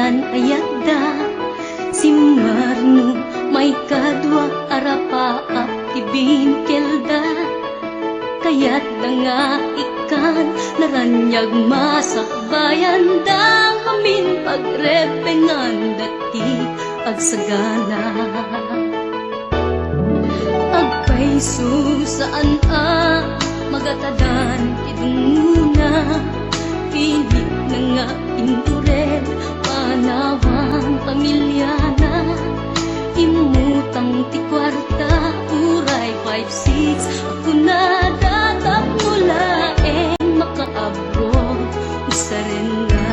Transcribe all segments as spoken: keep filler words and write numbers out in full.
Ayatda, simmarno, maikadua a rapaap ti binkelda. Kayatda nga ikkan naraniag masakbayanda ngamin pagrebbenganda ti agsagana. Agpayso saan a magatadan ti dungngona, pinitna nga intured panawan pamiliana. Immutang ti kuarta, uray five six a kunada tapno laeng makaabroad, usarenna.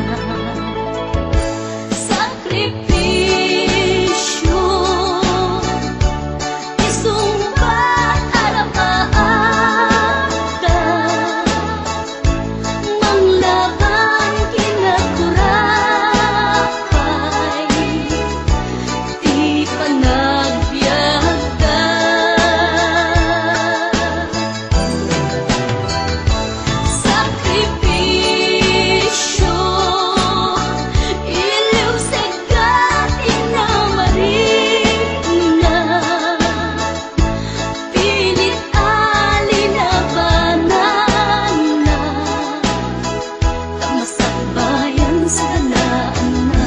Sakripisio, isungbat a rapaapda, manglaban ken agturapay ti panagbiagda. Sakripisio, iliwsegda ti namarikna, pilit a linabananna, ta masakbayan sa dalaanna.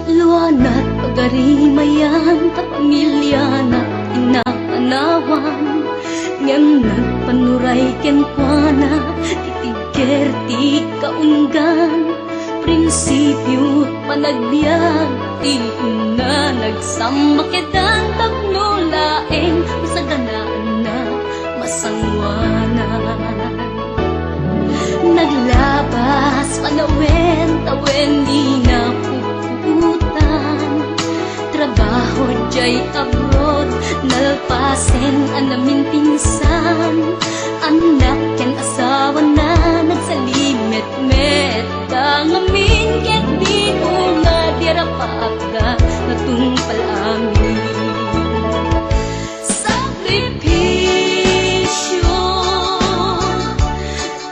Luanat pagarimayan ta pamiliana ti napanawan, ngem nagpanuray kenkuana ti tigger ti kaunggan. Prinsipio, panagbiag ti inna, nagsammakedan tapno laeng masaganaanna masangoanan. Naglabas panawen, tawen ni napuputan. Trabaho jay abroad, nalpasen a naminpinsan. Annak ken asawana, nagsalimetmet da ngamin ket dinunga ti rapaapda natungpal amin. Sakripisio,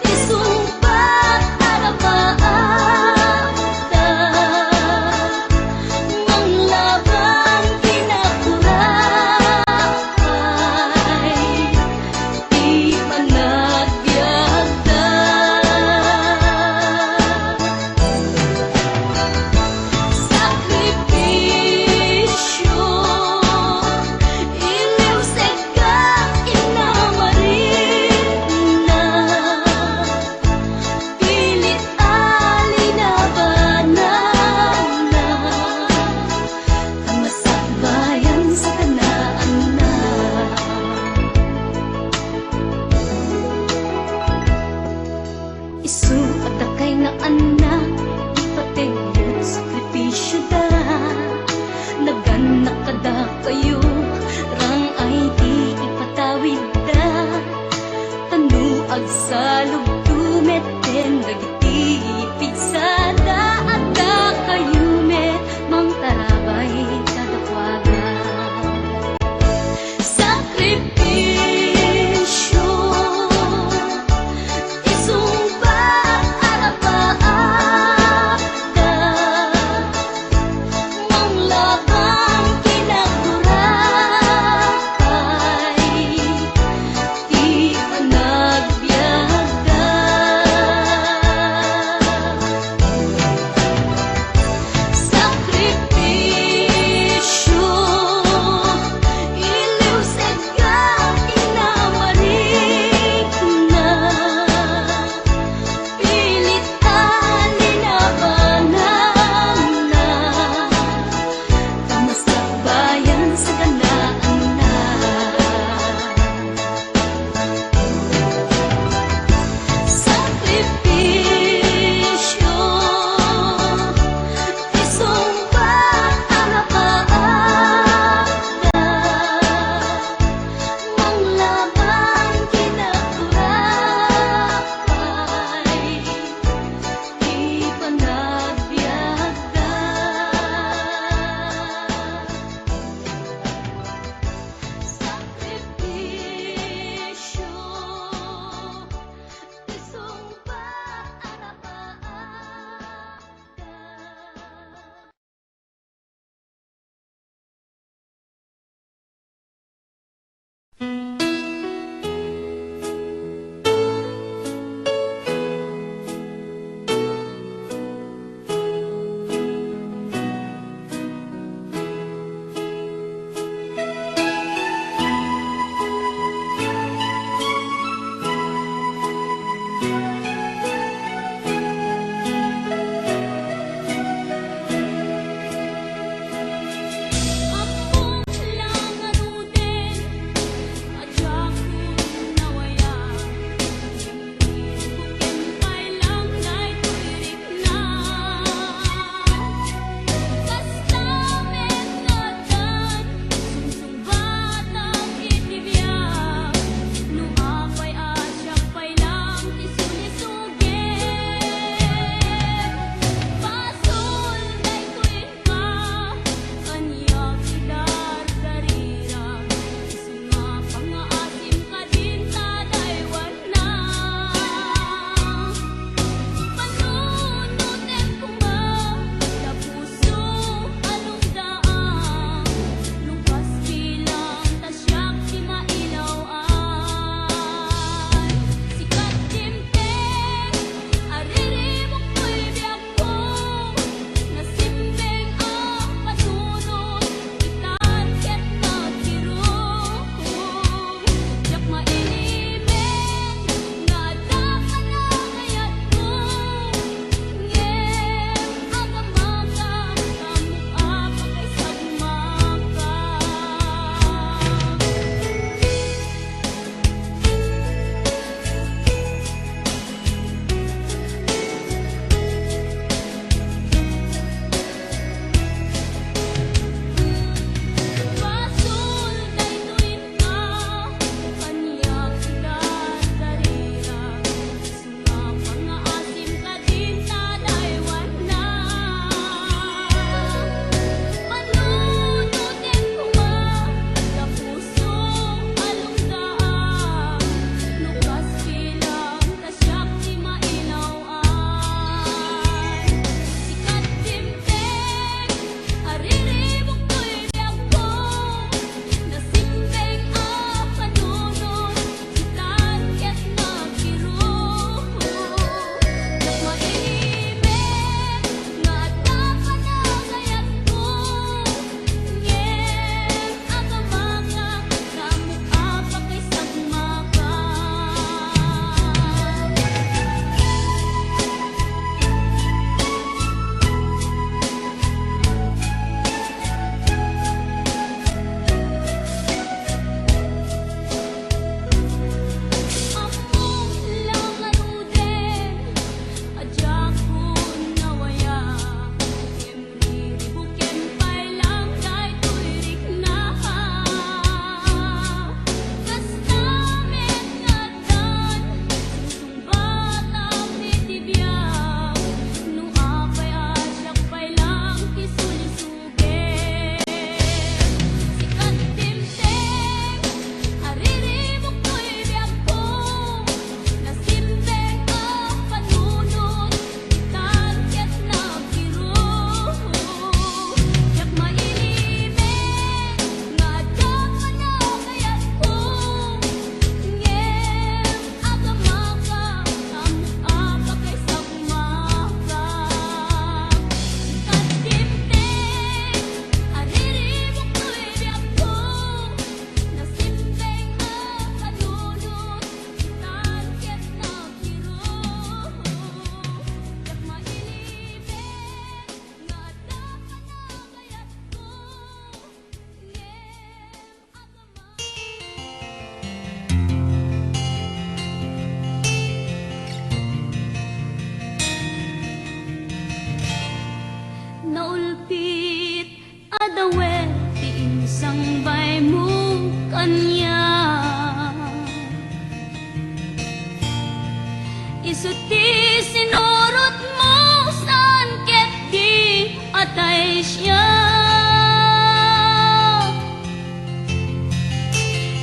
isungbat a rapaapda, manglaban ken agturapay ti panagbiagda. Sakripisio,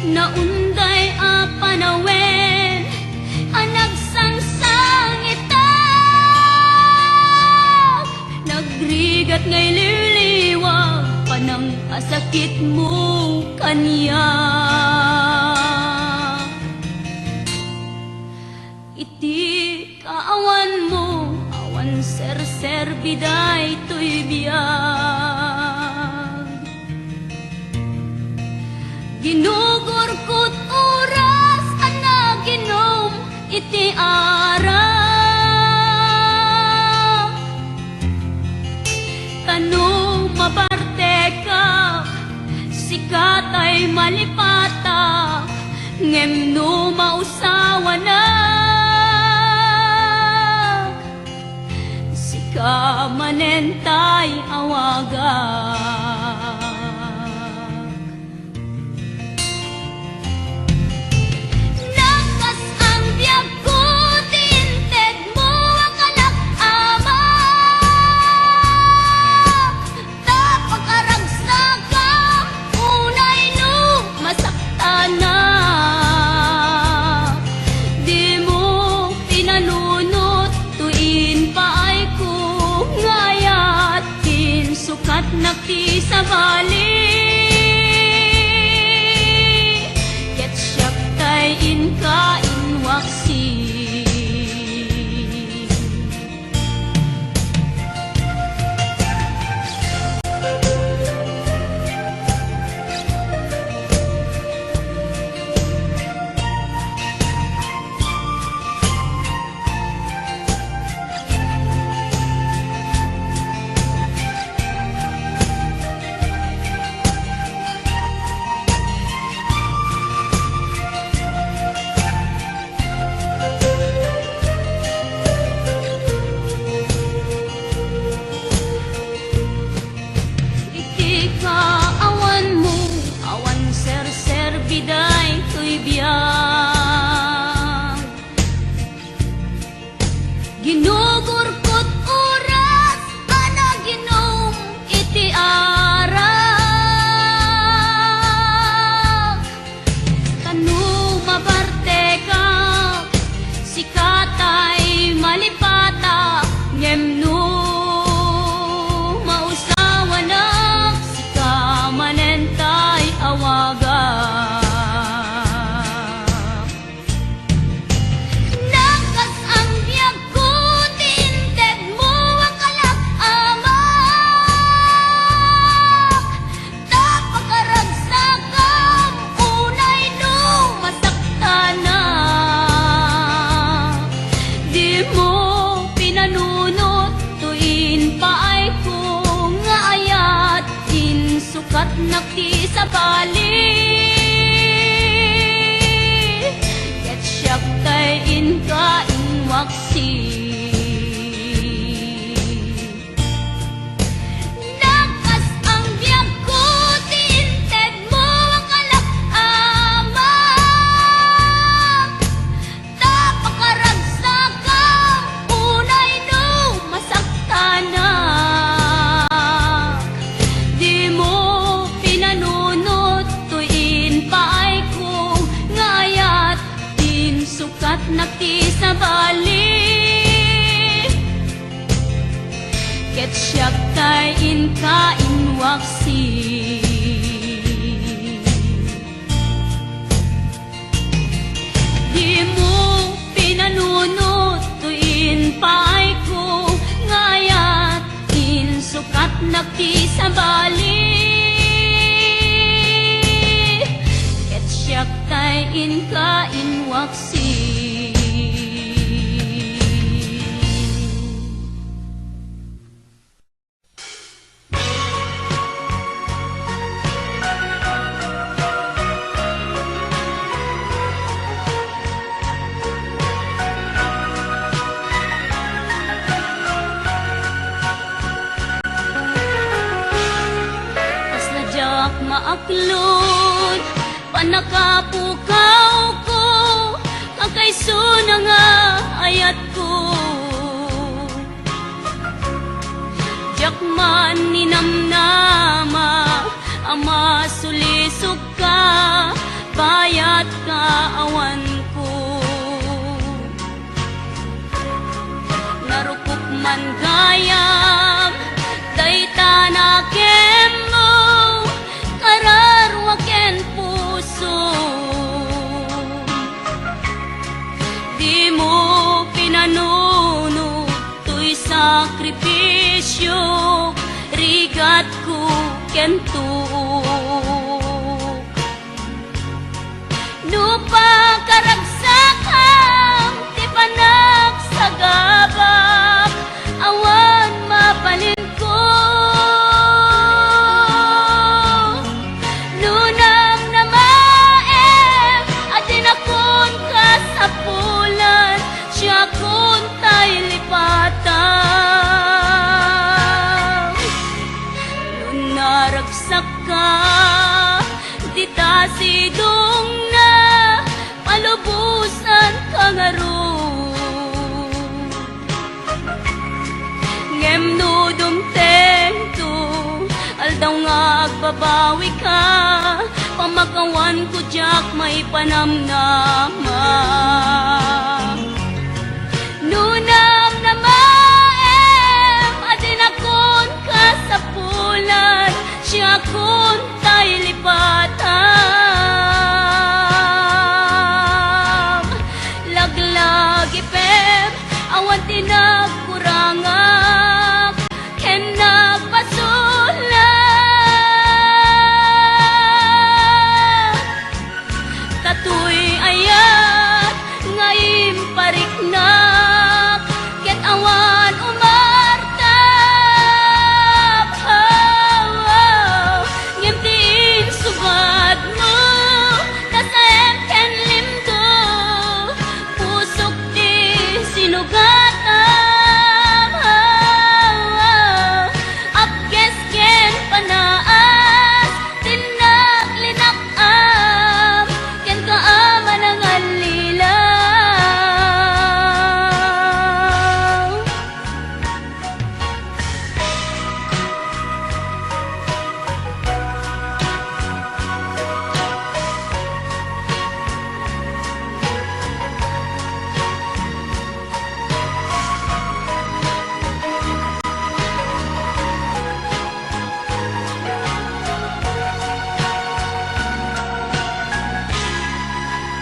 Naunday a panawen a nagsangsangitak, nagrigat nga ililiwag panang a sakitmo kaniak. Iti kaawanmo, awan serserbi daytoy biag. Ginugurkot oras a naginom iti arak. Ta no mabartekak, sika tay malipatak, ngem no mausawanak, sika manen tay awagak. Nakas-ang biagko ti intedmo a kalak, Ama. Ta pakaragsakam unay no masaktanak. Dimo pinanunot toy impaayko nga ayat. Insukatnak ti sabali, ket siak tay inka inwaksi. Iti kaawanmo, awan serserbi daytoy biag. Ginugurkot oras a naginom iti arak. Ta no mabartekak, sika tay malipatak, ngem no mausawanak, sika manen tay awagak. Nakas-ang biagko ti intedmo a kalak, Ama. Ta pakaragsakam unay no masaktanak. Dimo pinanunot toy impaayko nga ayat. Insukatnak ti sabali, ket siak tay inka inwaksi. Nakas-ang biagko ti intedmo a kalak, Ama. Ta pakaragsakam unay no masaktanak. Dimo pinanunot toy impaayko nga ayat. Insukatnak ti sabali, ket siak tay inka inwaksi. Dimo pinanunot toy impaayko nga ayat. Insukatnak ti sabali, ket siak tay inka inwaksi. Kasla diak maaklod, pannakapukawko, kakaisuna nga ayatko. Diak man ninamnama a masulisogka, man gayam, dayta nakemmo, kararua ken puso. Dimo pinanunot toy sakripisio, rigatko ken tuok. No pakaragsakam ti panagsagabak, awan mabalinko. No namnamaem a dinakon kasapulan, siakon tay lipatam. No naragsakka, dita sidongna, palubosanka ngarud. Ngem no dumtengto, aldaw nga agbabawika, pamakawanko diak maipanamnama. No namnamaem a dinakon kasapulan, siakon tay lipatam. Laglagipem, awan ti nagkurangak ken nagpasulak. Tatoy ayat nga impariknak, ket awan umartak. Ngem ti insugatmo, nasaem ken limdo, pusok ti sinugatam. Apges ken panaas, tinnak linak-am, kenka a manangallilaw.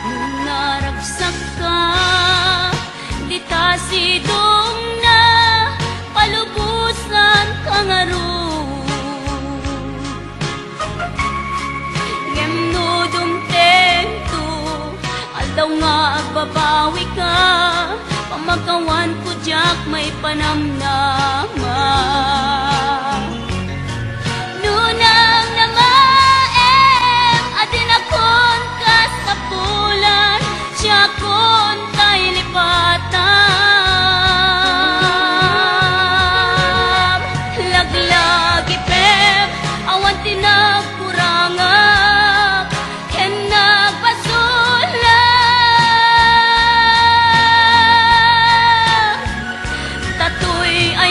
No naragsakka, dita sidongna, palubosanka ngarud. Ngem no dumtengto, aldaw nga agbabawika, pamakawanko diak maipanamnama. No namnamaem a dinakon kasapulan, siakon tay lipatam. Laglagipem, awan ti nagkurangak ken nagpasulak. Tatoy a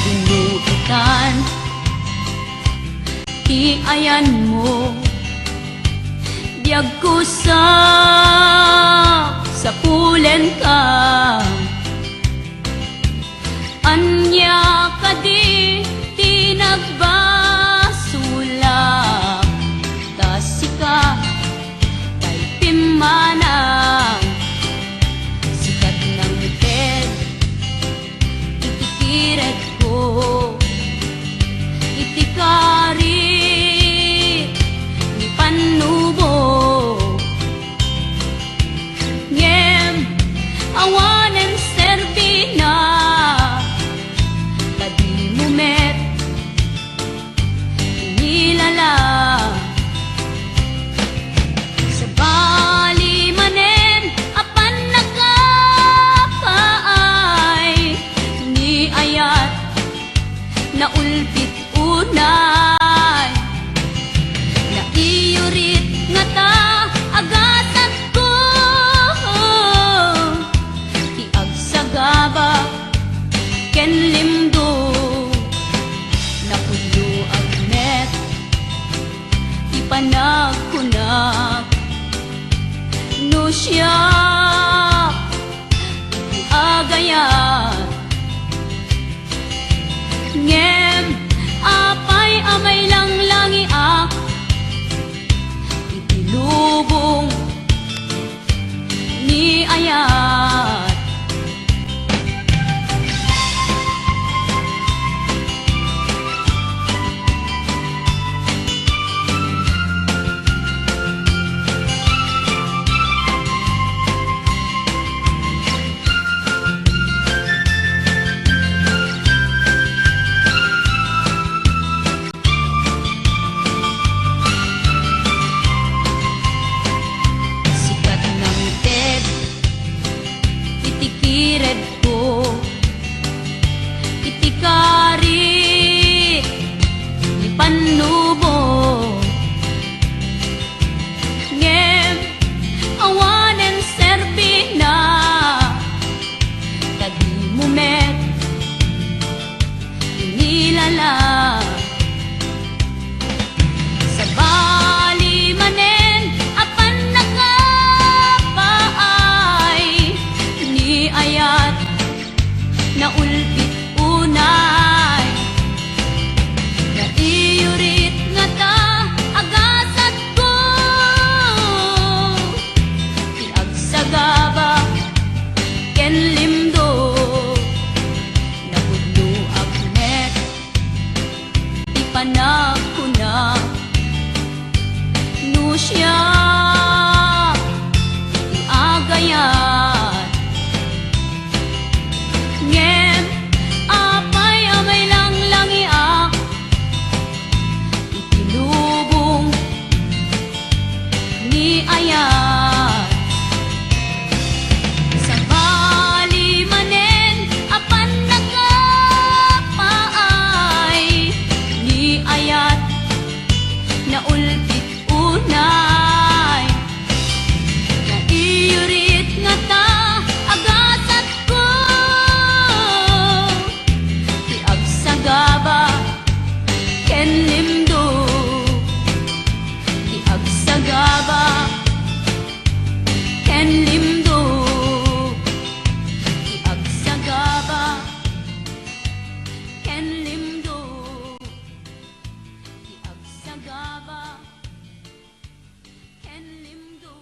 Inuitan ti ayanmo, diak sapulenka. Ania kadi ti nagbasolak? Ta sika tay pimmanang, sikat nang ted iti kiredko, iti kari ni pannubo. Ngem awanen serbina, ta dimo met inilala. Sabali manen a pannakapaay, ni ayat naulpit unay. Naiyurit ngata a gasatko ti agsagaba ken limdo. Napudloak met ti panagkunak, no siak ti agayat. Ngem apay a mailanglangiak iti lubong ni ayat? Sikat nang ted iti kiredko, iti karit ni pannubo. Ngem awanen serbina, ta dimo met inilala. Sabali manen a pannakapaay, ni ayat naulpit unay. Naiyurit ngata a gasatko ti agsagaba ken limdo. Napudloak met ti panagkunak, no siak ti agayat. Ngem apay a mailanglangiak iti lubong ni ayat? Sabali manen a pannakapaay, ni ayat naulpit unay. Naiyurit ngata a gasatko ti agsagaba ken limdo. Ti agsagaba ken limdo. Ti agsagaba ken limdo. Ti agsagaba ken limdo.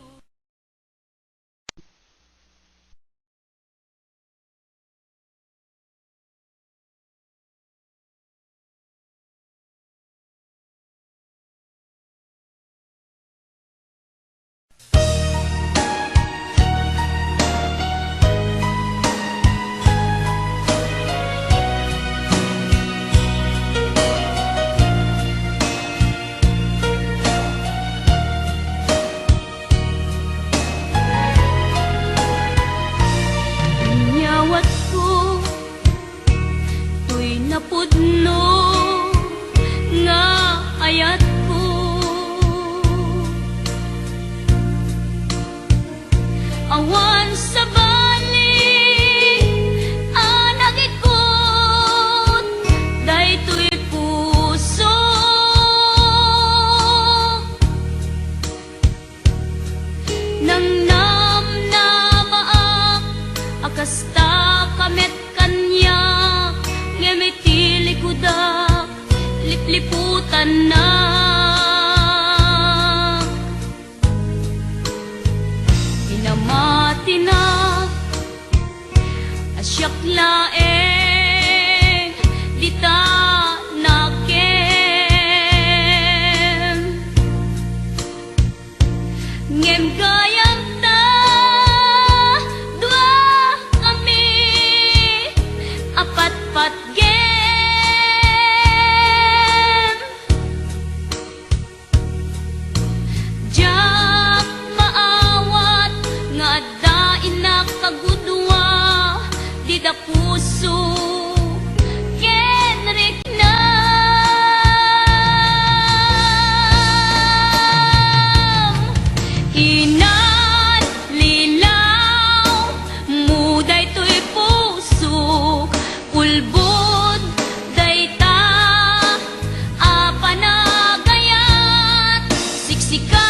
Inyawatko toy napudno nga ayatko. Awan sabali a nagikut Kudak, lipliputanna. Pinamatinak a siak laeng dita nakem. Ngem gayam ta dua kami a patpatgem. Diak maawat nga adda innak a gudua dita puso ken rikna. Inallilaw mo daytoy pusok, ulbod dayta a panagayat, siksika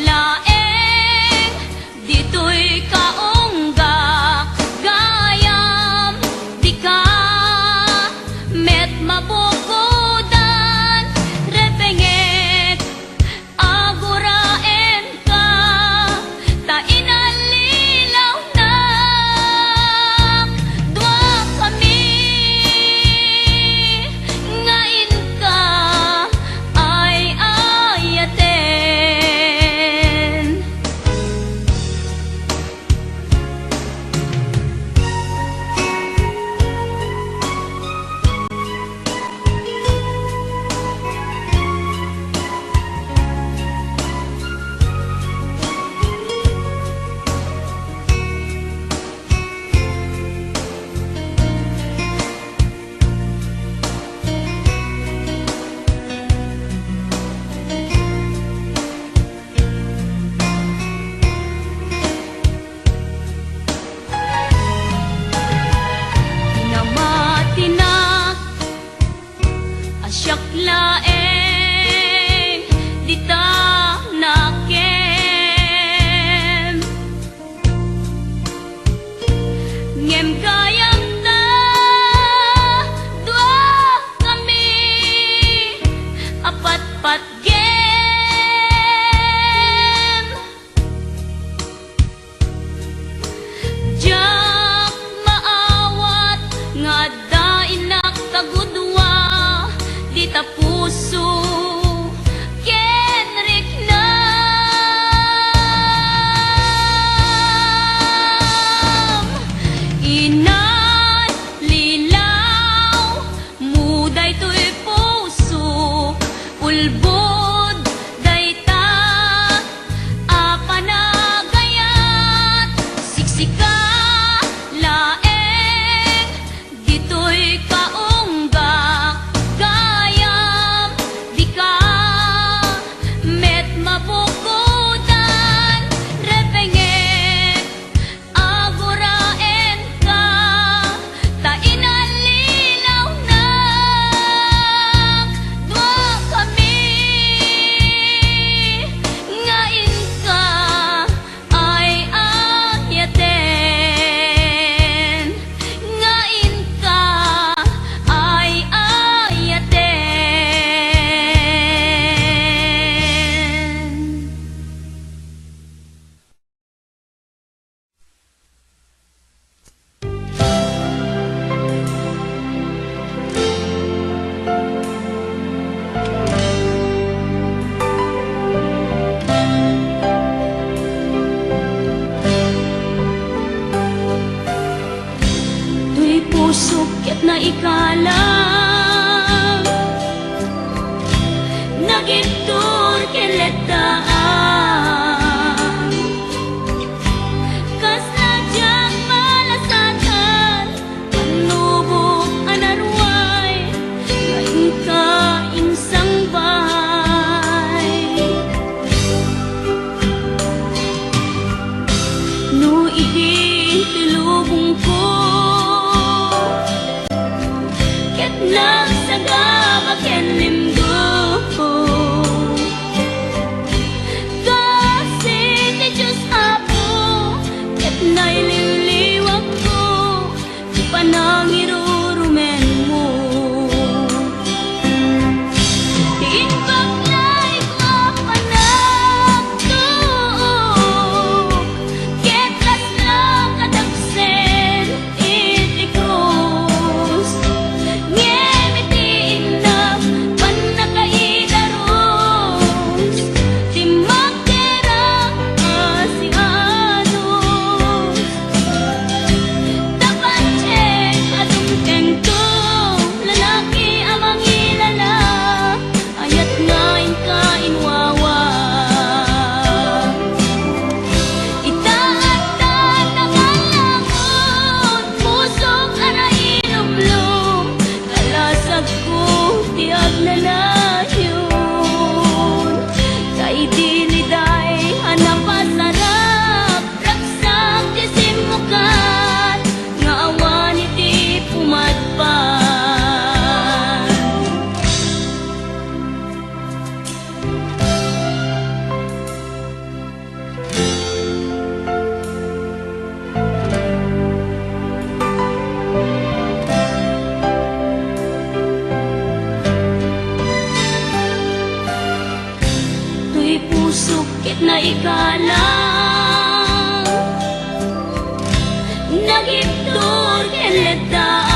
laeng ditoy kaunggak, gayam dika met mabukodan, repengek, aguraenka, ta inallilawnak dua kami nga inka ay-ayaten. Pinamatinak a siak laeng dita nakem. Ngem gayam ta dua kami a patpatgem. Diak maawat nga adda innak a gudua dita puso ken riknam. Inallilaw mo daytoy puso, ulbod dayta a panagayat, siksika laeng ditoy kaunggak, gayam dika met mabukodan, repengek, aguraenka, ta inallilawnak dua kami nga inka ay-ayaten, nga inka ay-ayaten. Toy pusok ket naikalang, nagibtur ken lettaan. Kasla diak malasatan, pannubok a naruay, nga inka insangbay. No idi ti lubongko, ket nagsagaba ken limgo, ikalang, nagibtur ken leddaan.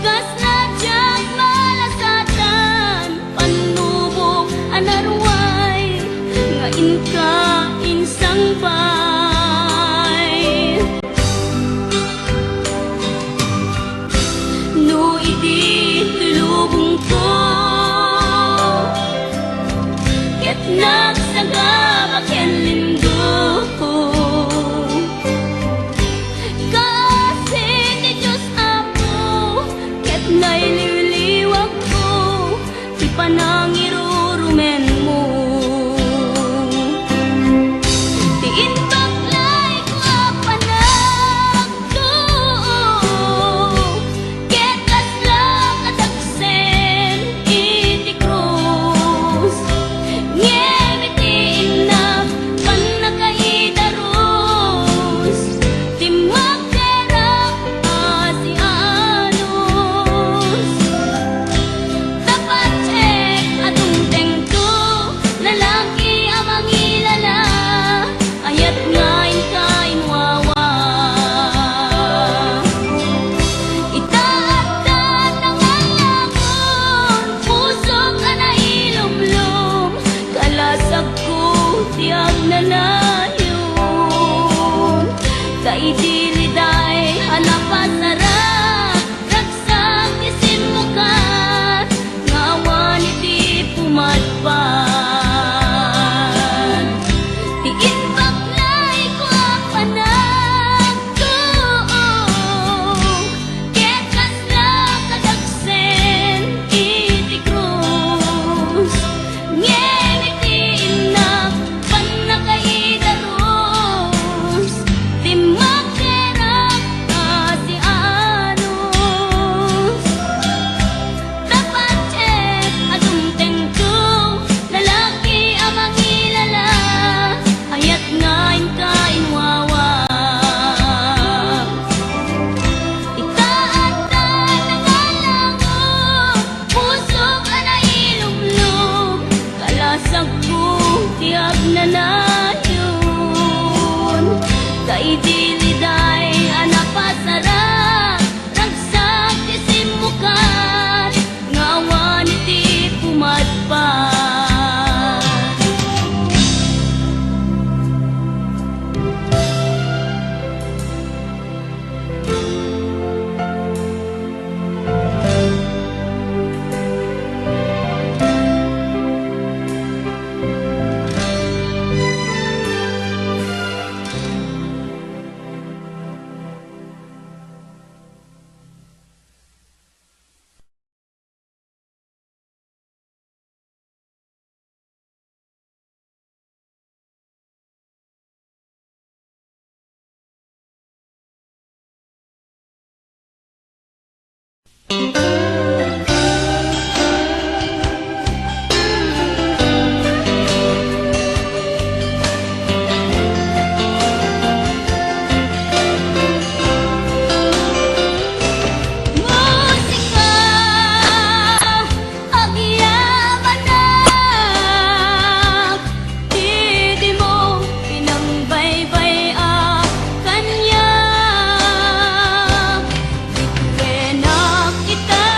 Kasla diak malasatan, pannubok a naruay nga inka insangbay. No idi ti lubongko ket nagsagaba ken limdo, kaasi ti Dios, Apo, ket nailiwliwakko ti panangirurumenmo. Ti imbaklayko a panagtuo ket kasla kadagsen iti krus. Ngem iti innak pannakaidarus, dimmakkerak a sianus. Tapattek a dumtengto, lalaki a mangilala, ayat nga inka inwawa. Ita adda nangalangon, pusok a nailumlom, kalasagko ti agnanayon. Ta idi liday a napasarak, ragsak ti simmukat nga awan iti pumadpad. Ti imbaklayko a panagtuo ket kasla kadagsen iti krus. Ngem iti innak pannakaidarus, dimmakkerak a sianus. Tapattek a dumtengto, lalaki a mangilala, ayat nga inka inwawa. Ita adda nangalangon, pusok a nailumlom, kalasagko ti agnanayon. Ta idi liday a napasarak, ragsak ti simmukat nga awan iti pumadpad. Musika, agyamanak, ti dimo pinangbaybay a kaniak. Bitbenak ita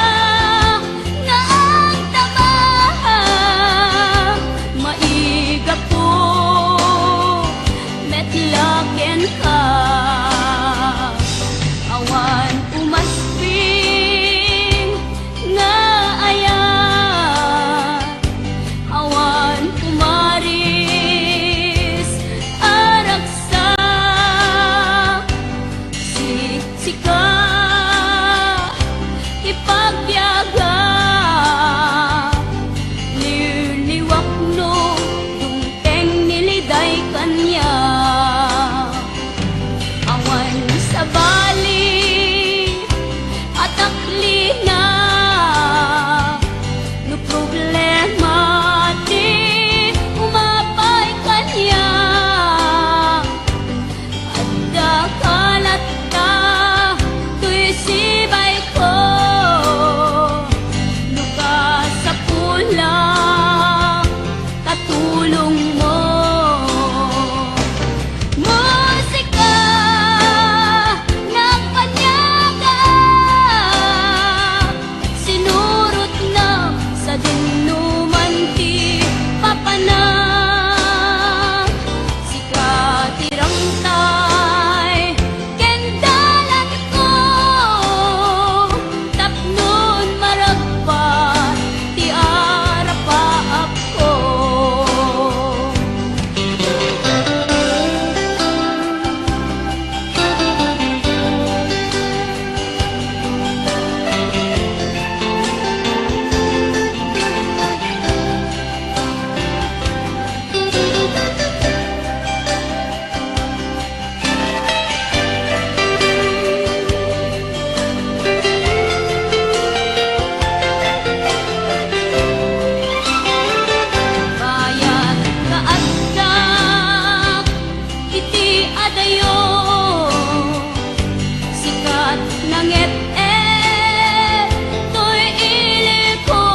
Nanget-et toy iliko,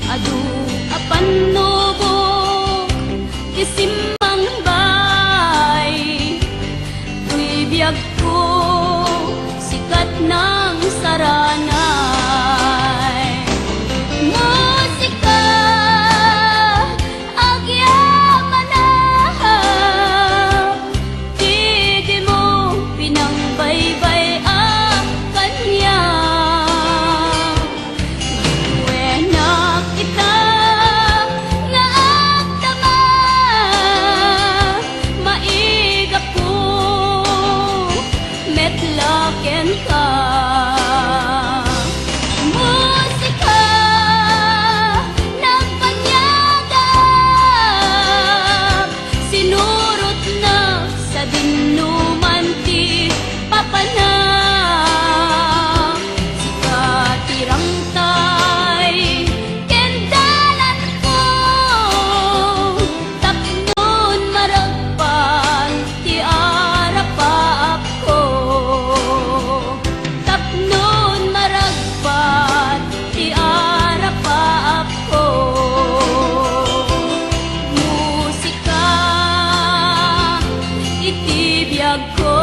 adu a pannubok ti simmangbay. Toy biagko, sikat nang saranay. Musika, agyamanak ti dimo pinangbaybay a kaniak. Wennak ita nga agdama, maigapko met la kenka. Musika, nagpaniagak, sinurotnak sadinoman ti papanak. Sika ti rangtay ken dalanko, tapnon maragpat ti arapaapko. Tapnon maragpat ti arapaapko. Musika iti biagko.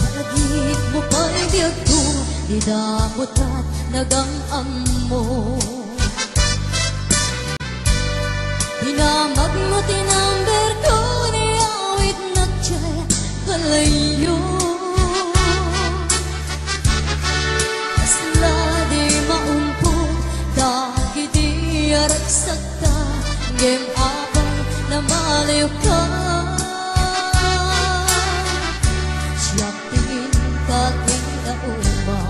Malagipmo pay biagko, dida met nagam-ammo. Dinamagmo ti numberko, ni awitnak diay kalayyo. Kasla di maumpong dagiti aragsakta, ngem apay, namaliwka. Siak ti inka ti nauma.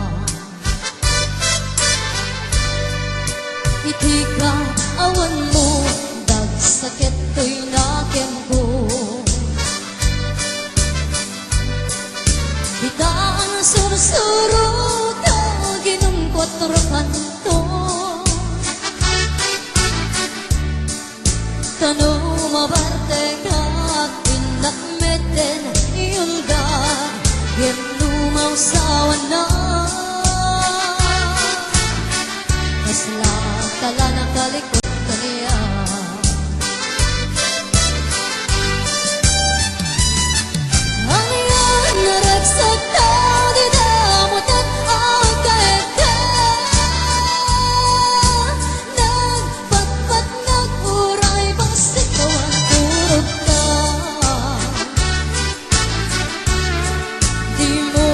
Iti kaawanmo, dagsaket toy nakemko. Dita a nasursuro, ginom kuatro kanto. Ta no mabartekak, innak metten iuldag, ngem no mausawannak, kasla tala nakalikot kaniak. Ania nga ragsak ta dida met agkaedda. Nagpatpatnag uray bassit awan turogta. Dimo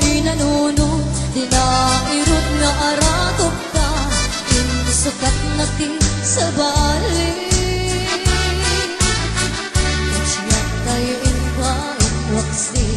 pinanunot ti nairut nga aratokta, insukatna ti sabali. Siak tayo inka inwaksi.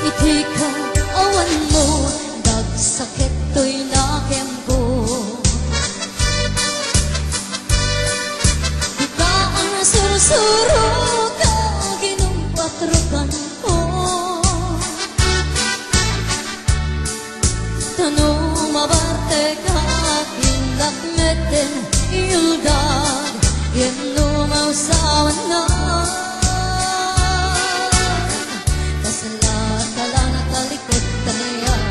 Iti kaawanmo, dagsaket toy nakemko. Dita a nasursuro ka, ginom kuatro kanto. Ta no mabartekak, innak metten iuldag, ngem no mausawannak, kasla tala nakalikot kaniak.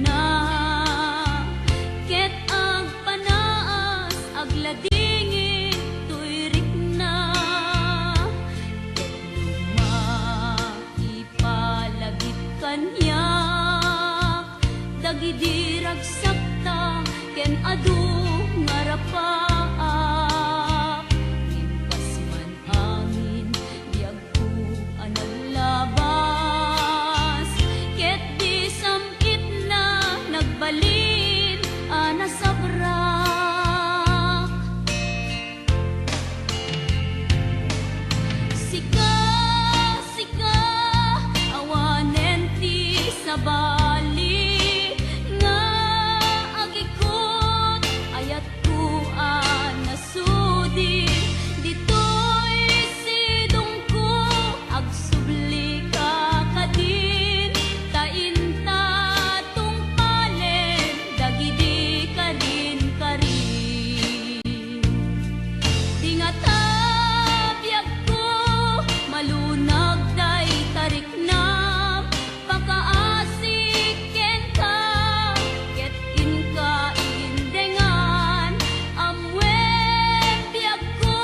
na, ket agpanaas agladingit toy rikna. Ket no maipalagip kaniak dagidi ragsakta ken adu nga rapaak, ngem kas man angin biag ko a naglabas, ket di sam-itna nagbalin a nasabrak. Sika, sika, awanen ti sabali nga agikut, ayat ko a nasudi, ditoy sidongko, agsubli ka kadin, ta inta tungpalen dagidi karin-karin. Di ngata biagko, malunag dayta riknam, pakaasik kenka, ket inka indengan, ammoen biagko,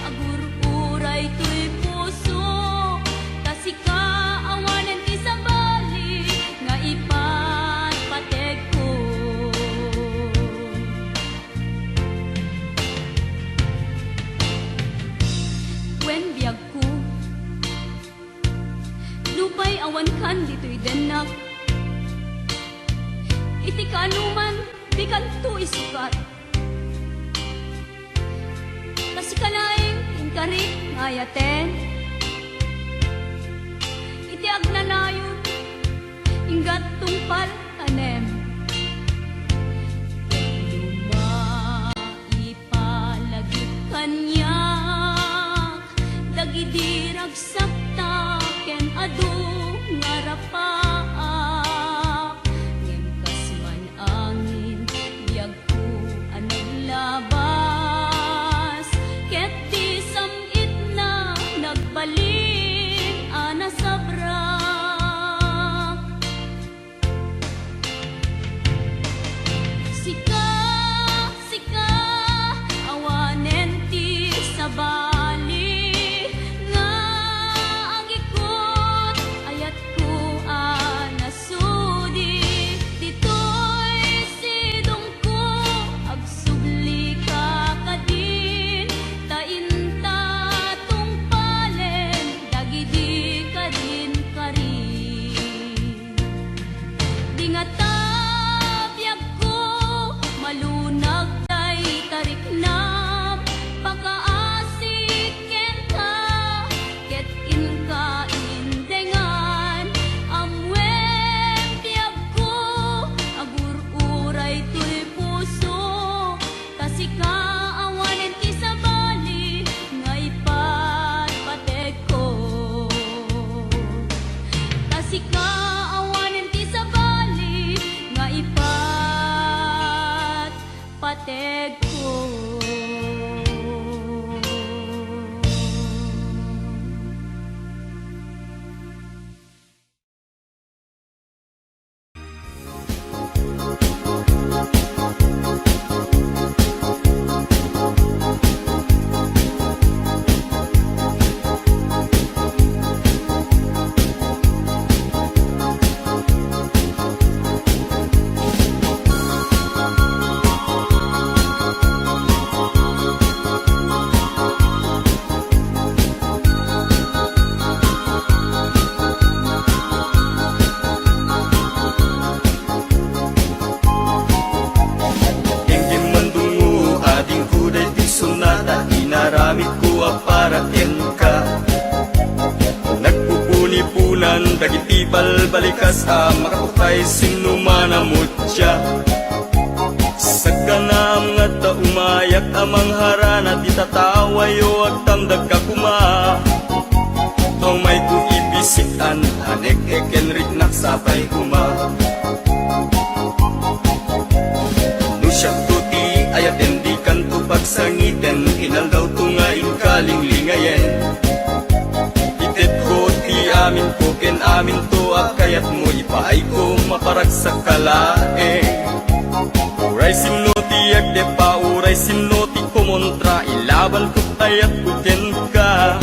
agur-uray toy puso, ta sika awanen ti sabali nga ipatpategko. Wen biagko, nupay awankan ditoy dennak, iti kaanoman dikanto isukat. Ta sika laeng ti inkarik nga ayaten. Iti agnanayon, inggat tungpal tanem. Ket no maipalagip kaniak dagidi ragsakta ken adu nga rapaak, ngem kas man angin, biagko a naglabas, ket di sam-itna nagbalin a nasabrak. Sika, sika, awanen ti sabali nga agikut, ayat ko a nasudi, ditoy sidongko, agsubli ka kadin, ta inta tungpalen dagidi karin-karin. Di ngata biagko, malunag dayta riknam, pakaasik kenka, ket inka indengan, ammoen biagko, agur-uray toy puso, ta sika awanen ti sabali nga ipatpategko. Ta sika awanen ti sabali nga ipatpategko. Ken mandungngo, adingko daytoy sonata, inaramidko a para kenka. Nagpupuniponan dagiti balbalikas a makaputay sinno man a mutya. Sagganam nga adda umayak a mangharana ti tatawayo, agtamdagka koma. Umayko ipisit-an, anek-ek ken riknak sapay koma. No siakto ti ayaten, dikanto pagsangiten, inaldawto nga inkalinglingayen. Itedko ti aminko ken aminto a kayatmo, Ay ko maparagsak ka laeng. Uray sinno ti agdep-a, uray sinno ti kumontra, ilaban ko't ayatko kenka.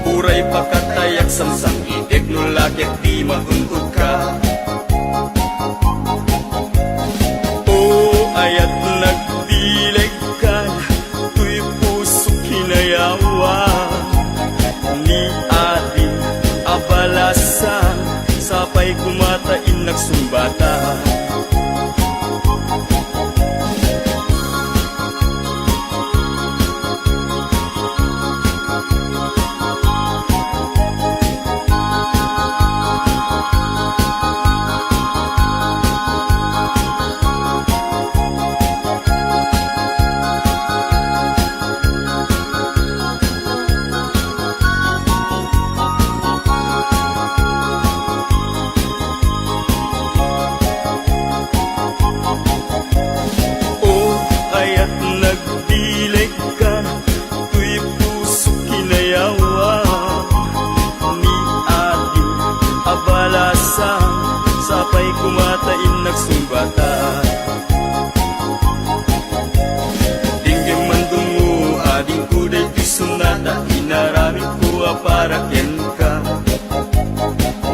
Uray pakatayak samsam-itek no la ket di magun-odka. O ayat nagbilegkan, toy puso kinayawa. Ni ading a balasan, sapay koma ta innak sungbatan. O ayat nagbilegkan, toy puso kinayawa. Ni ading a balasan, sapay koma ta innak sungbatan. Dinggem man dungngo, adingko, daytoy sonata, inaramidko a para kenka.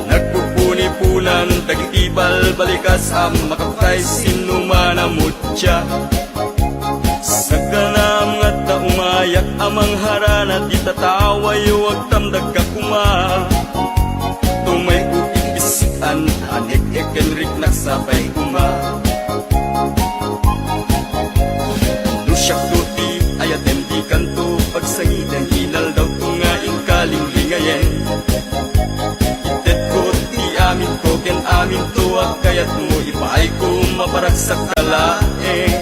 Nagpupunipunan dagiti balbalikas a makapkay sinno man a mutya. Saganaam nga adda umayak a mangharana, di tatawayo, agtamdagka koma. Tumayko, imbisikan, anek-ek ken riknak, sapay koma. No siakto ti ayatem, dikanto pagsangiten, inaldawto nga inkalinglingayen. Itedko ti aminko ken aminto a kayatmo, ipaayko maparagsak ka laeng.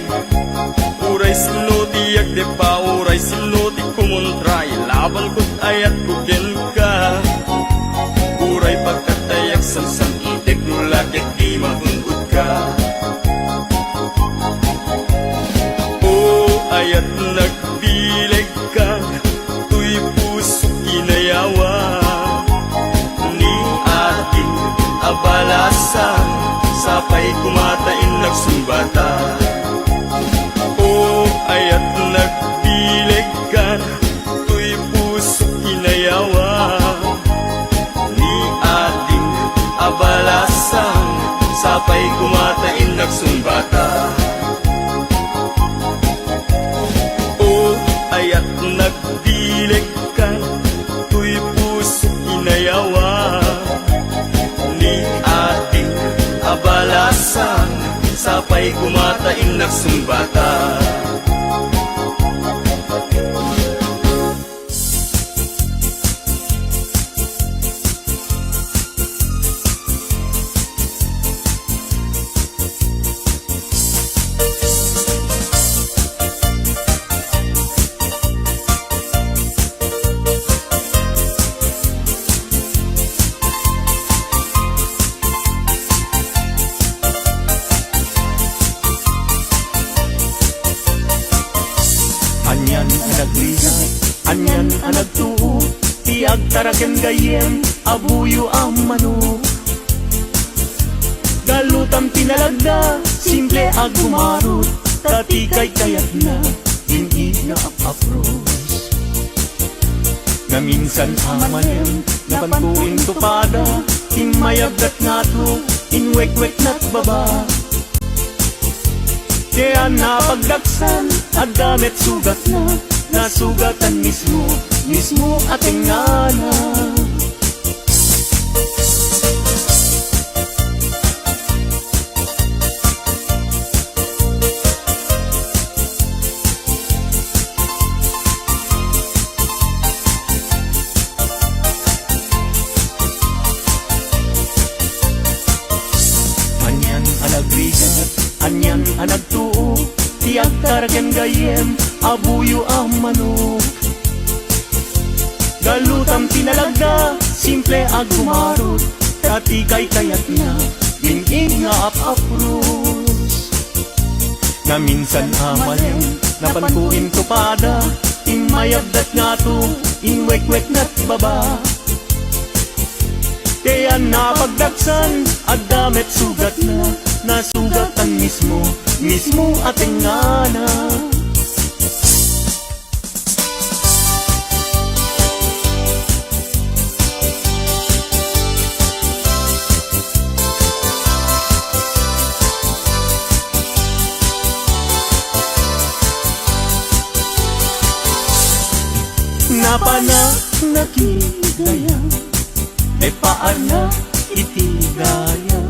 Uray sinno ti agdep-a, uray sinno ti kumontra, ilabanko't ayatko kenka. Uray pakatayak samsam-itek no la ket di magun-odka. O ayat nagbilegkan, toy puso kinayawa. Ni ading a balasan, sapay koma ta innak sungbatan. O ayat nagbilegkan, toy puso kinayawa. Ni ading a balasan, sapay koma ta innak sungbatan. O ayat nagbilegkan, toy puso kinayawa. Ni ading a balasan, sapay koma ta innak sungbatan. Anian a nagrigat, anian a nagtuo, ti agtaraken gayyem a buyo a manok. Galutam ti nalagda, simple a gumarot, ta ti kaykayatna, din-i nga ap-apros. Naminsan a malem, napanko intupada, immayagdat ngato, inwekweknat baba. Diay napagdaksan, adda met sugatna, nasugatan mismo, mismo a tengngana. Anian a nagrigat, anian a nagtuo, ti agtaraken gayyem a buyo a manok. Galutam ti nalagda, simple a gumarot, ta ti kaykayatna, din-i nga ap-apros. Naminsan a malem, napanko intupada, immayagdat ngato, inwekweknat baba. Diay napagdagsan, adda met sugatna, nasugatan mismo, mismo a tengngana. Napanak nakidaya, naipaannak iti daya.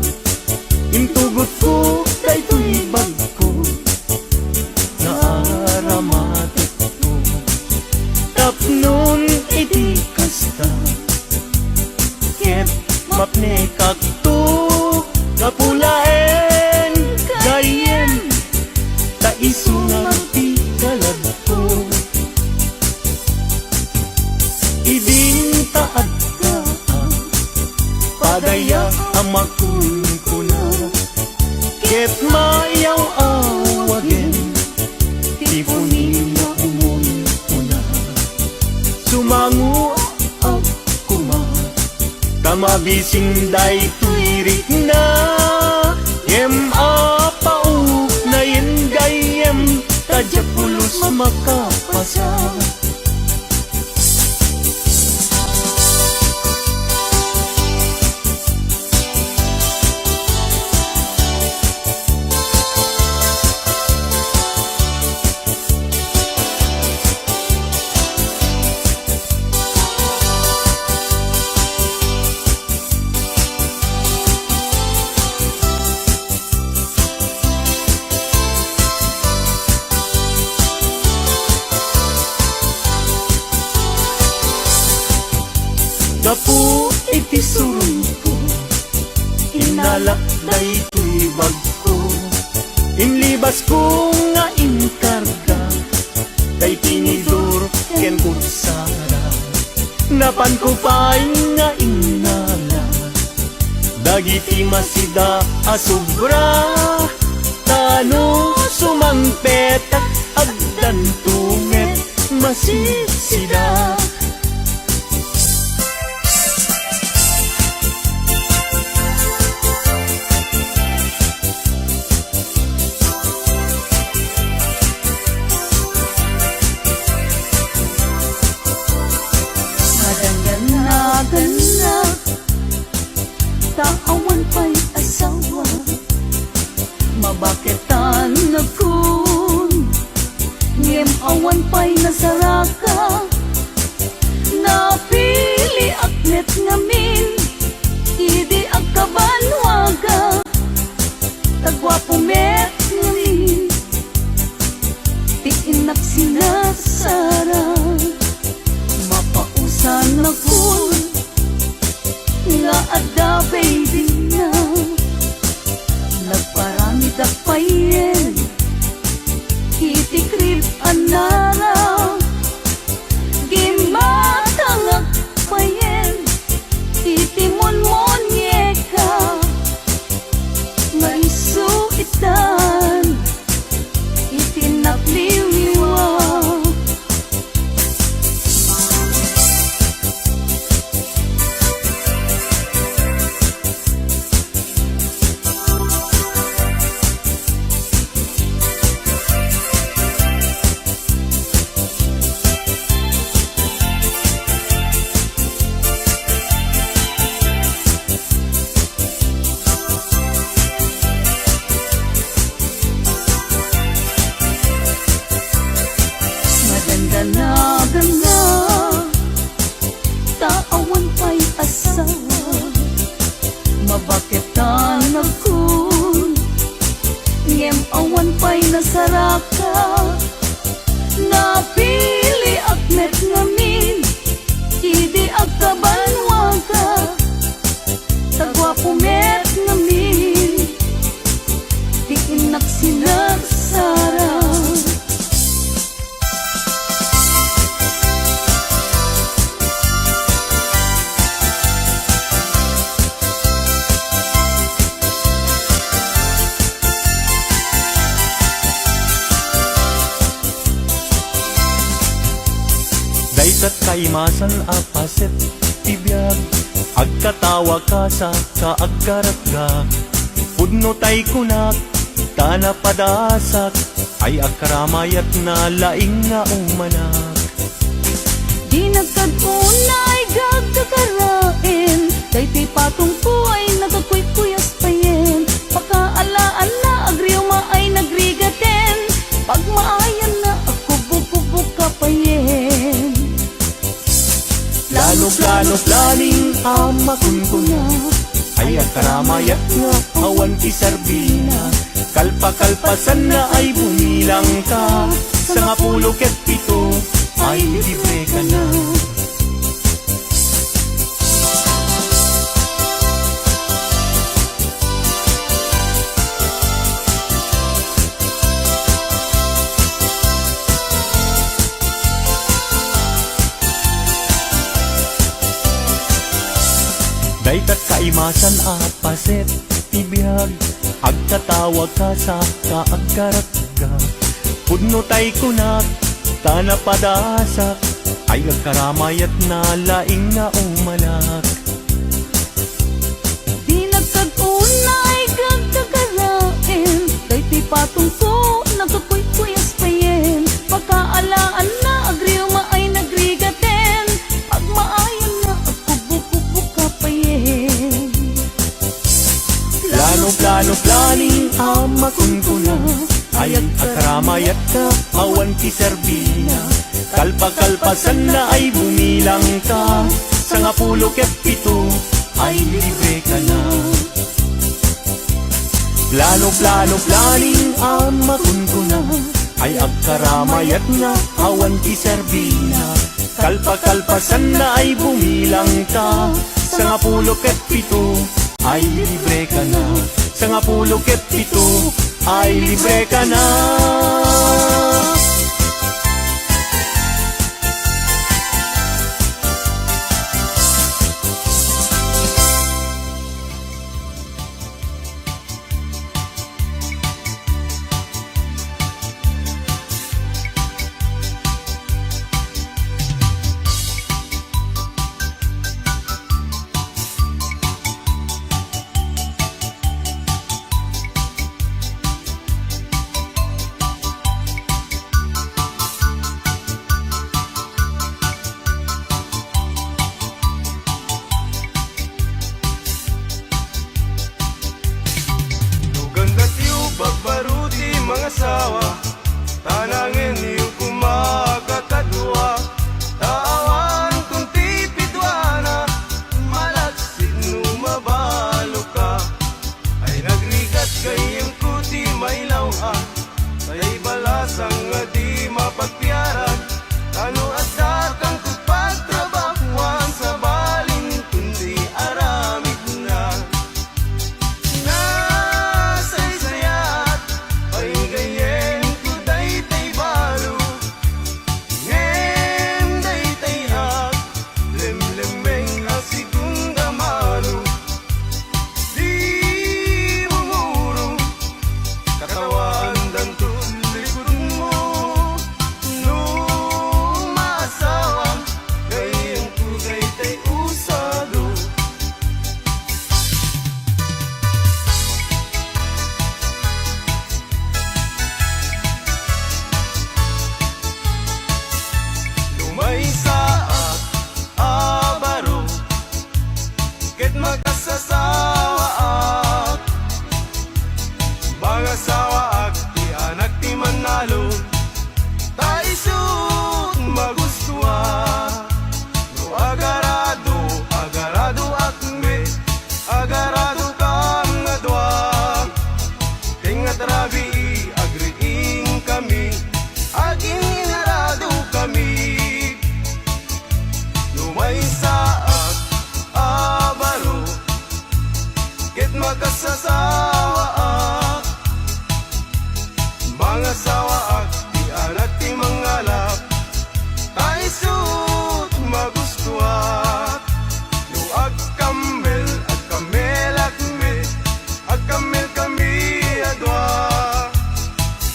Intugotko daytoy bagko, nga aramatekko tapno iti kasta, ket mapnekakto gapu laeng gayyem, ta isu nga agpikalag ko. Idin ta adda a padaya a makunkuna, ket mayaw-awagen ti puni nga umunkuna. Sumangoak koma ta mabising daytoy rikna, ngem apaok nayen gayyem, ta diak pulos makapasa. Gapu iti surongko, innalak daytoy bagko. Inlibasko nga inkarga, tay tinidor ken kutsara. Napanko pay nga innala dagiti masida a sobra, ta no sumangpetak, addanto met masisida. Madangdanagannak, ta awan pay asawa. Mabaketan nakon, ngem awan pay nasaraka. Napiliak met ngamin idi agkabanwaga. Ta guapo met ngamin ti innak sinasara. Mapausan nakon nga adda baby na. Nagparamidak payen iti crib a nara. Gimmatangak payen iti monmonieka nga isu itan iti nagliwliwa. Madandanagannak, ta awan pay asawa. Mabaketan nakon, ngem awan pay nasaraka. Napiliak met ngamin idi agkabanwaga. Ta guapo met ngamin ti innak sinarsara. Dayta kaimasan a paset ti biag, Agkatawa kasa ka agkaratgak, pudno tay kunak, ta napadasak, ay agkaramayatna laing nga umalak. Dinak kad unay gagkakaraem, daytoy patongko ay nagkukuykuyas payen. Pakaalaanna agriuma ay nagrigaten, pagmaayanna agkubok-kubok ka payen. Plano, plano, planning a makunkuna, ay agkaramayatna awan ti serbina. Kalpa-kalpasanna ay bumilang ka, sangapulo ket pito ay libre ka na. Dayta kaimasan a paset ti biag, agkatawa kasa ka agkaratgak. Pudno tay kunak, ta napadasak, ay agkaramayatna laing nga umalak. Dinak kad unay gagkakaraem, daytoy patongko nagkukuykuyas payen. Pakaalaanna agriuma ay nagrigaten, pagmaayanna agkubok-kubok ka payen. Plano, plano, planning a makunkuna, ay agkaramayatka awan ti serbina. Kalpa-kalpasanna ay bumilang ka, sangapulo ket pito ay libre ka na. Plano, plano, planning a makunkuna, ay agkaramayatna awan ti serbina. Kalpa-kalpasanna ay bumilang ka, sangapulo ket pito ay libre ka na. Sangapulo ket pito ay libre ka na. Lugan datiyo, babbaro ti mangasawa, ta nangenyo koma a kadua, ta awan kun ti piduana, malaksid no mabalo ka. Ay nagrigat gayyemko ti mailaw-an, tay balasang a di mapagpiaran, ta no adda kangko pagtrabahoan, sabalinton ti aramidna. Nasaysayaat pay gayyemko daytay balo, ngem daytay ak lemlemmeng a segunda mano. Di bumuro, katawaandanto likudmo. No maasawam, gayyemko daytay usado. Lumaysaak a baro, ket makasasawaak. Mangasawaak ti anak ti mannalon, ta isut' magustoak. No agarado, agaradoak met, agaradokam nga dua. Tengnga ti rabii, agriingkami, agin-inaradokami. Lumaysaak a baro, ket makasasawaak. Mangasawaak ti anak ti mangalap, ta isut' magustoak. No agkammel, agkammelak met, agkammelkami a dua.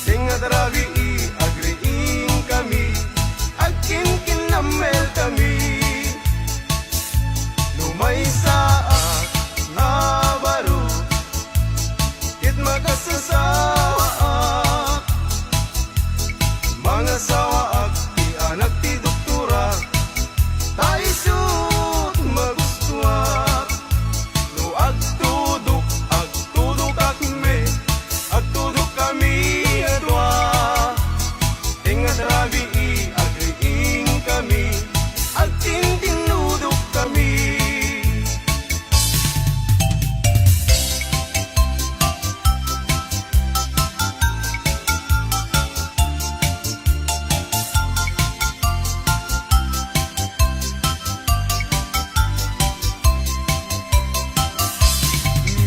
Tengnga ti rabii, agriingkami, agkinkinnammelkami. Lumaysa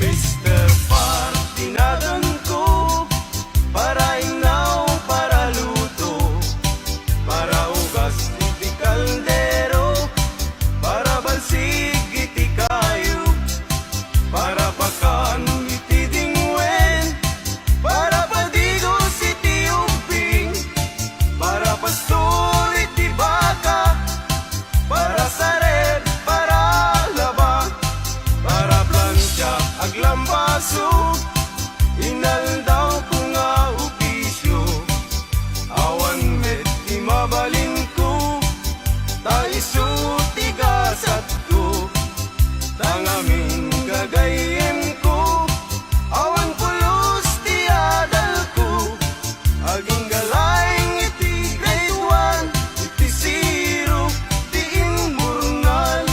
Mister Party naganko, para innaw, para luto, para ugas iti kaldero, para balsig iti kayo, para pakan iti dingwen, para padigos iti ubbing, para pastor iti baka, para sared, para laba, para plancha, aglambaso, inaldawko nga opisio. Awan met ti mabalinko, ta isu ti gasatko. Ta ngamin gagayyemko, awan pulos ti adalko. Agingga laeng iti grade one, iti zero ti imburnal.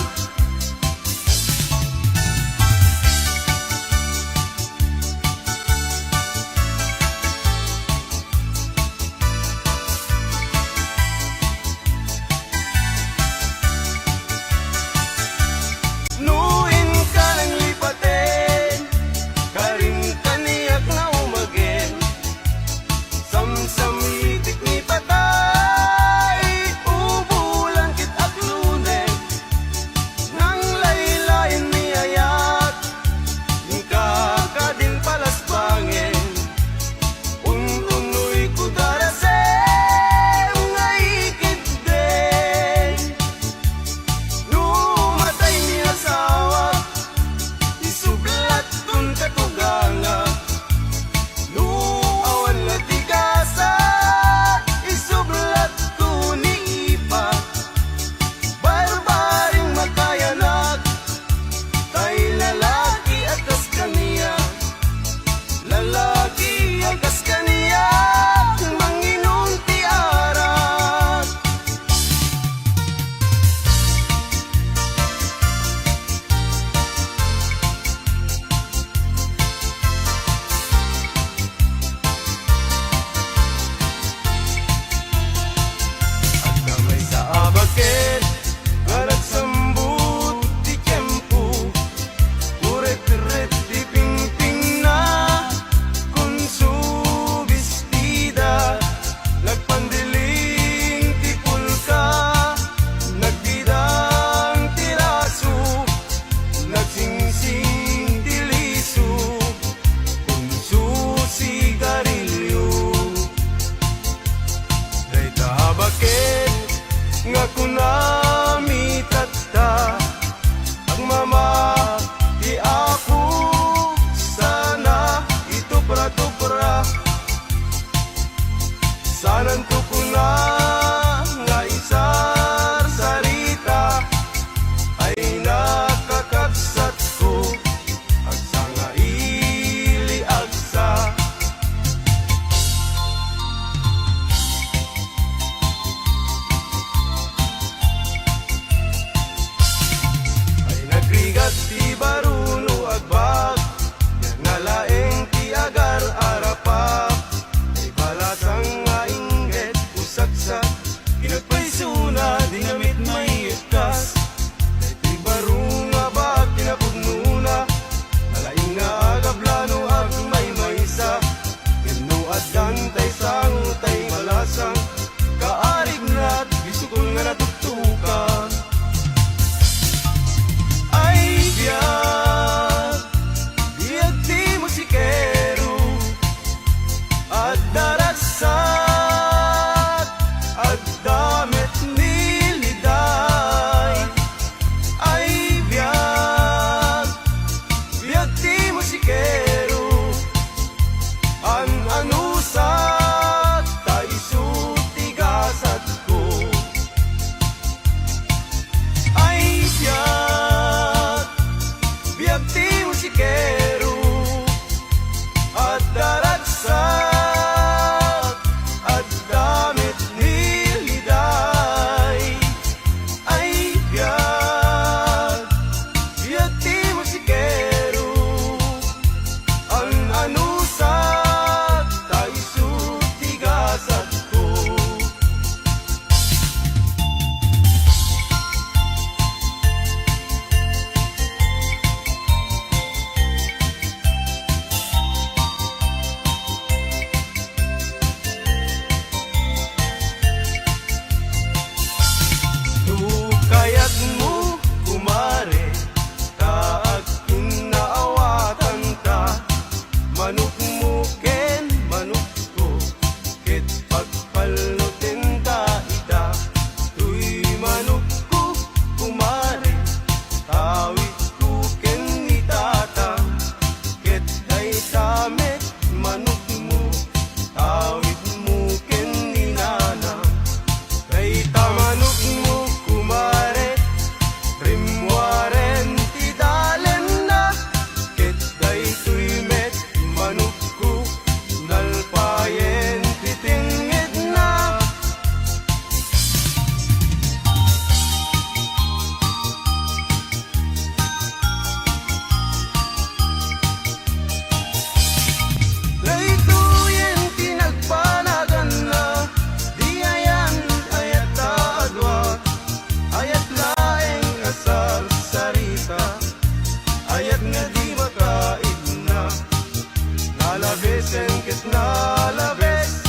Nalabes,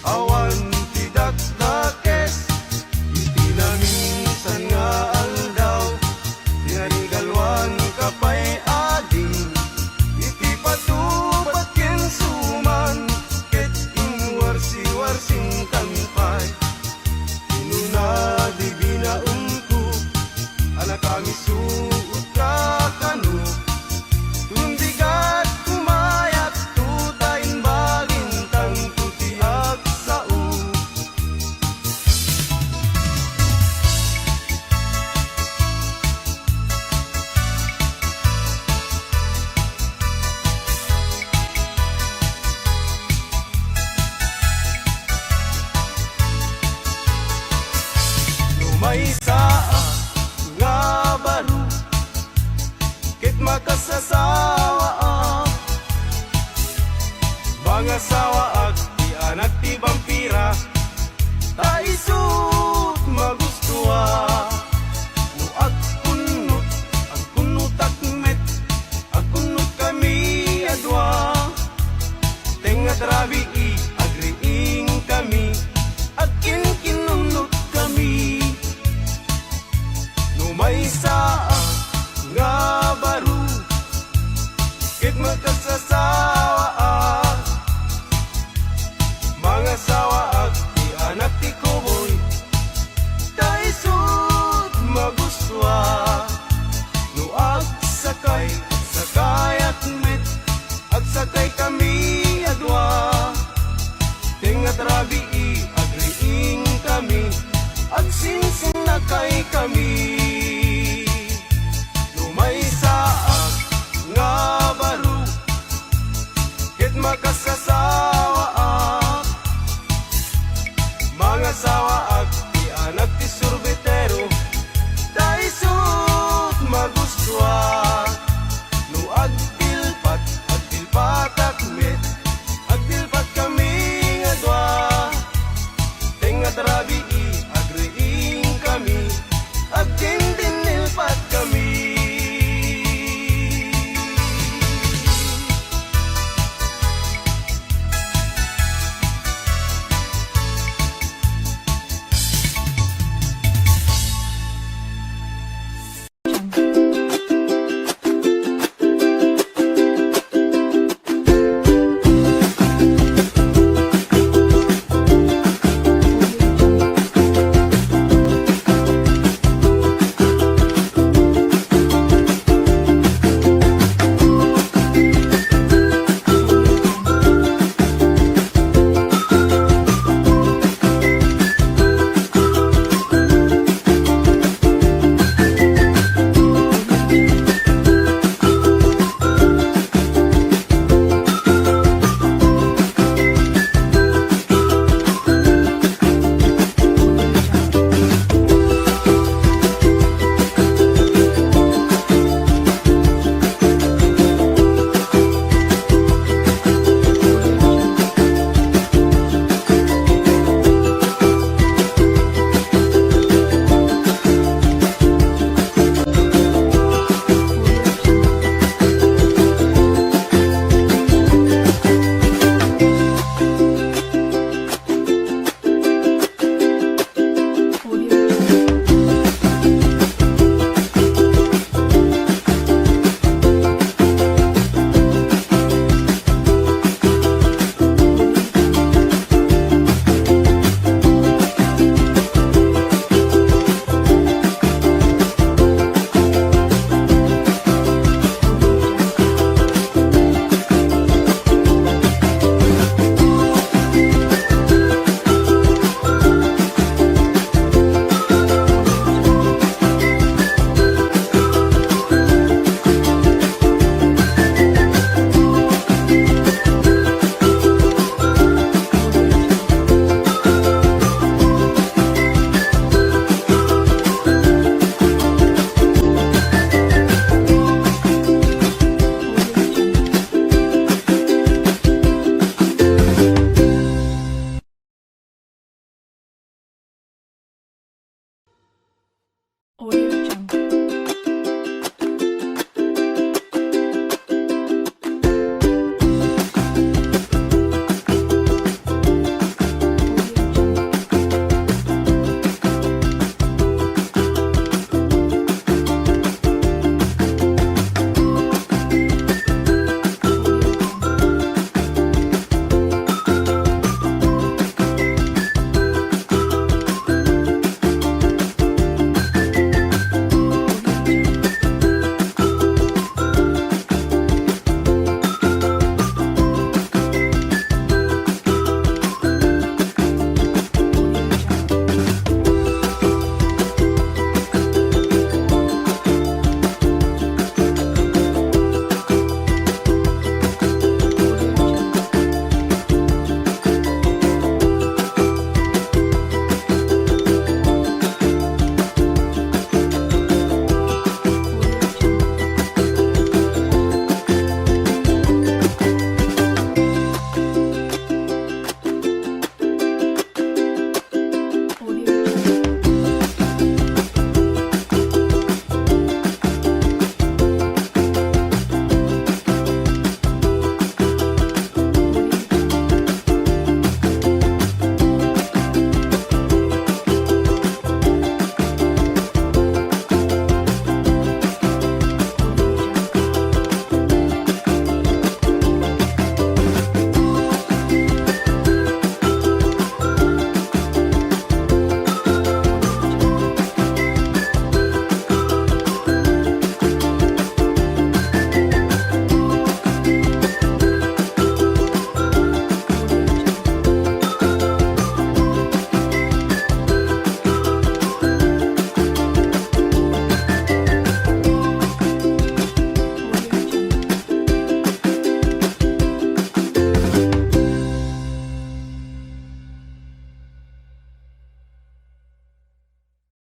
awan ti dakdakes. Iti naminsan nga aldaw, tinarigaluan ka pay ading. Iti patubad ken suman, ket inwarsiwarsim kan pay. Kinuna di binaonko, a nakamisuot ka kano. Tumbigat kumayat tuta imbagin tanto ti agsao. No maysa a nga baro, ket makasasawaak, mangasawaak ti anak ti bampira, ta isut' magustoak. No agkunnot, agkunnotak met, agkunnotkami a dua. Tengnga ti rabii, agriingkami, agkinkinunnotkami. No maysa a nga baro, ket makasasawaak, mangasawaak ti anak ti kuboy, ta isut' magustoak. No agsakay, agsakayak met, agsakaykami a dua. Tengnga ti rabii, agriingkami, agsinsinakaykami.